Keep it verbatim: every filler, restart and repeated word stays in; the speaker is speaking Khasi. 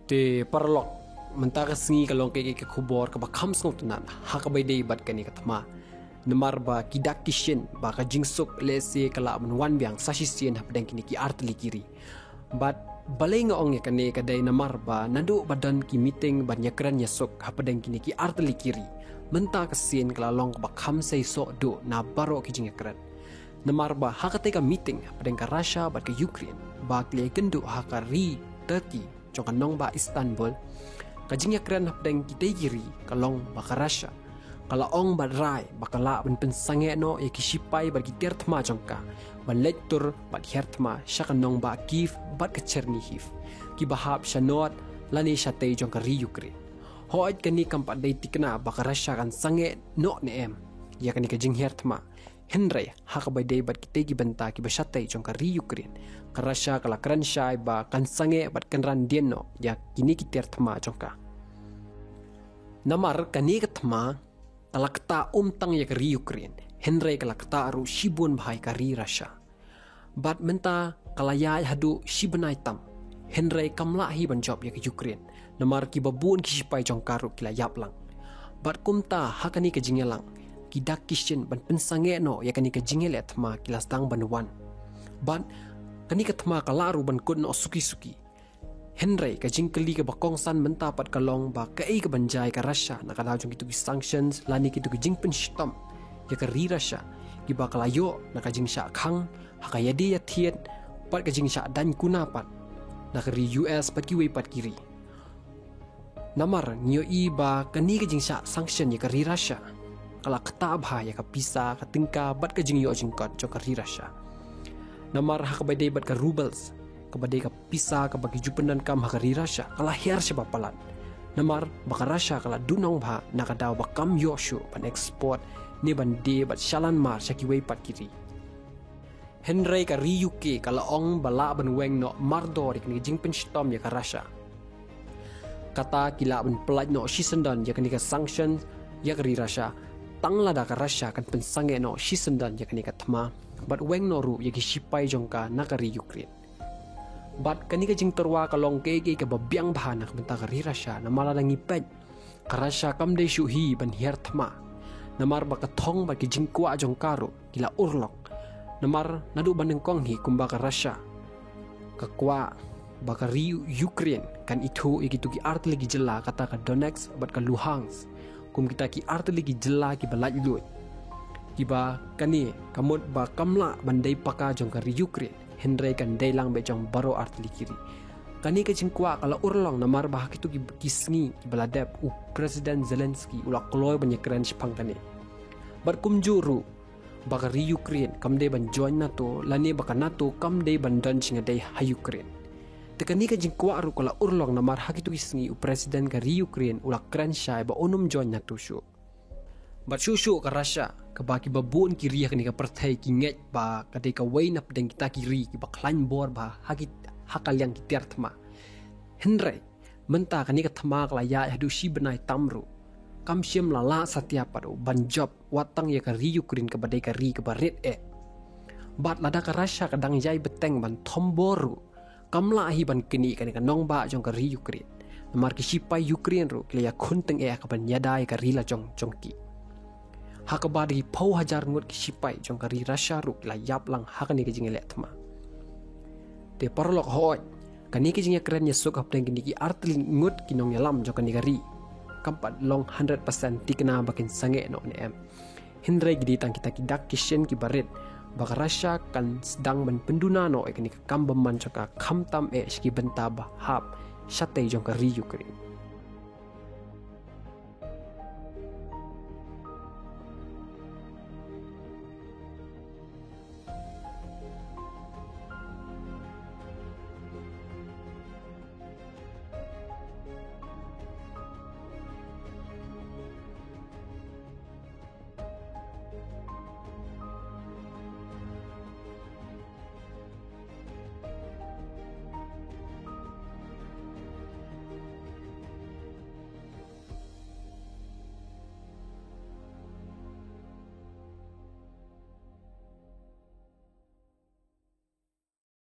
Te paralok, mynta ka sngi ka long kaei kaei ka khubor kaba kham sngewtynnat ha kaba ïadei bad kane ka thma. Namar ba ki dak ki shin ba ka jingsuk lehse ka lah ban wan biang sa shisien hapdeng kine ki artylli ki ri. Bad balei nga ong ïa kane ka dei namar ba naduh ba don ki meeting ban ïakren ïasuk hapdeng kine ki artylli ki ri, mynta ka sien ka la long kaba kham seisoh duh na baroh ki jingïakren. Namar ba ha katei ka meeting hapdeng ka Russia bad ka Ukraine ba ki la ïakynduh ha ka ri Turkey jong ka nongbah Istanbul, ka jingïakren hapdeng kitei ki ri ka long ba ka Russia ka la ong bad rai ba ka lah ban pynsangeh noh ïa ki shipai bad ki tiar thma jong ka ban leit tur bad hiar thma sha ka nongbah Kyiv bad ka Chernihiv, kiba hap sha north lane shatei jong ka ri Ukraine. Hooid, kane kam pat dei tikna ba ka Russia kan sangeh noh ne em ïa kane ka jinghiar thma. Hynrei ha kaba ïadei bad kitei ki bynta kiba shatei jong ka ri Ukraine, ka Russia ka la kren shai ba kan sangeh bad kynran dien noh ïa kine ki tiar thma jong ka. Namar kane ka thma ka la ktah ym tang ïa ka ri Ukraine, hynrei ka la ktah ruh shibun bha ïa ka ri Russia. Bad mynta ka la ïaid haduh shi bnai tam, hynrei kam lah hi ban jop ïa ka Ukraine, namar kiba bun ki shipai jong ka ruh ki la ïap lang. Bad kumta ha kane ka jingïalang, ki dak ki shin ban pynsangeh noh ïa kane ka jingïaleh thma ki la sdang ban wan. Bad kane ka thma ka lah ruh ban kut noh suki suki. Hynrei ka jingkylli kaba kongsan mynta pat ka long ba kaei kaban jia ïa ka Russia na ka daw jong kito ki sanctions lane kito ki jingpynshitom ïa ka ri Russia, kiba ka la ïoh na ka jingshah khang ha ka ïadie ïathied bad ka jingshah daiñ kuna pat na ka ri U S bad kiwei pat ki ri. Namar ngi ïohi ba kane ka jingshah sanction ïa ka ri Russia ka la ktah bha ïa ka pisa, ka tyngka bad ka jingïoh jingkot jong ka ri Russia. Namar ha kaba ïadei bad ka rubles, kaba dei ka pisa kaba ki ju pyndonkam ha ka ri Russia, ka la hiar shaba palat. Namar ba ka Russia ka la duhnong bha na ka daw ba kam ïoh shuh ban export ne ban die bad shalan mar sha kiwei pat ki ri. Hynrei ka ri U K ka la ong ba lah ban weng noh mardor ïa kane ka jingpynshitom ïa ka Russia. Kata ki lah ban pyllait noh shisyndon ïa kane ka sanction ïa ka ri Russia, tang lada ka Russia kan pynsangeh noh shisyndon ïa kane ka thma bad weng noh ruh ïa ki shipai jong ka na ka ri Ukraine. Bad kane ka jingtyrwa ka long kaei kaei kaba biang bha na ka bynta ka ri Russia, namar lada ngi peit, ka Russia kam dei shuh hi ban hiar thma. Namar ba ka thong bad ki jingkwah jong ka ruh ki la urlong. Namar naduh ba nyngkong hi kumba ka Russia ka kwah ba ka ri Ukraine kan ithuh ïa kito ki artylli ki jylla, kata ka Donetsk bad ka Luhansk kum kita ki artylli ki jylla kiba laitluid, kiba kane ka mut ba kam lah ban dei paka jong ka ri Ukraine, hynrei kan dei lang beit jong baroh artylli ki ri. Kane ka jingkwah ka la urlong namar ba ha kito ki, ki sngi kiba la dep u President Zelensky u la kloi ban ïakren shaphang kane. Bad kumjuh ruh ba ka ri Ukraine kam dei ban join NATO lane ba ka NATO kam dei ban don jingïadei ha Ukraine. Te kane ka jingkwah ruh ka la urlong namar ha kito ki sngi u President ka ri Ukraine u la kren shai ba un ym join NATO shuh. Bad shuh shuh ka Russia, kaba kiba bun ki ri ha kane ka pyrthei ki ngeit ba ka dei kawei na pdeng kita ki ri kiba khlaiñ bor bha ha ki, ha ka liang ki tiar thma. Hynrei mynta kane ka thma ka la ïaid haduh shi bnai tam ruh, kam shym la lah satia pat ruh ban jop wat tang ïa ka ri Ukraine kaba dei ka ri kaba rit eh. Bad lada ka Russia ka dang ïai bteng ban thombor ruh, kam lah hi ban knieh kane ka nongbah jong ka ri Ukraine. Namar ki shipai Ukraine ruh ki la ïakhun tyngeh ha kaban ïada ïa ka ri lajong jong ki. Ha kaba da ki phew hajar ngut ki shipai jong ka ri Russia ruh ki la ïap lang ha kane ka jingïaleh thma. Te paralok, hooid, kane ka jingïakren ïasuk hapdeng kine ki artylli ngut ki nongïalam jong kane ka ri kam pat long hundred percent tikna ba kin sangeh noh ne em. Hynrei ki dei tang kita ki dak ki shin kiba rit ba ka Russia kan sdang ban pynduna noh ïa kane ka kam bymman jong ka, khamtam eh sha ki bynta ba hap shatei jong ka ri Ukraine.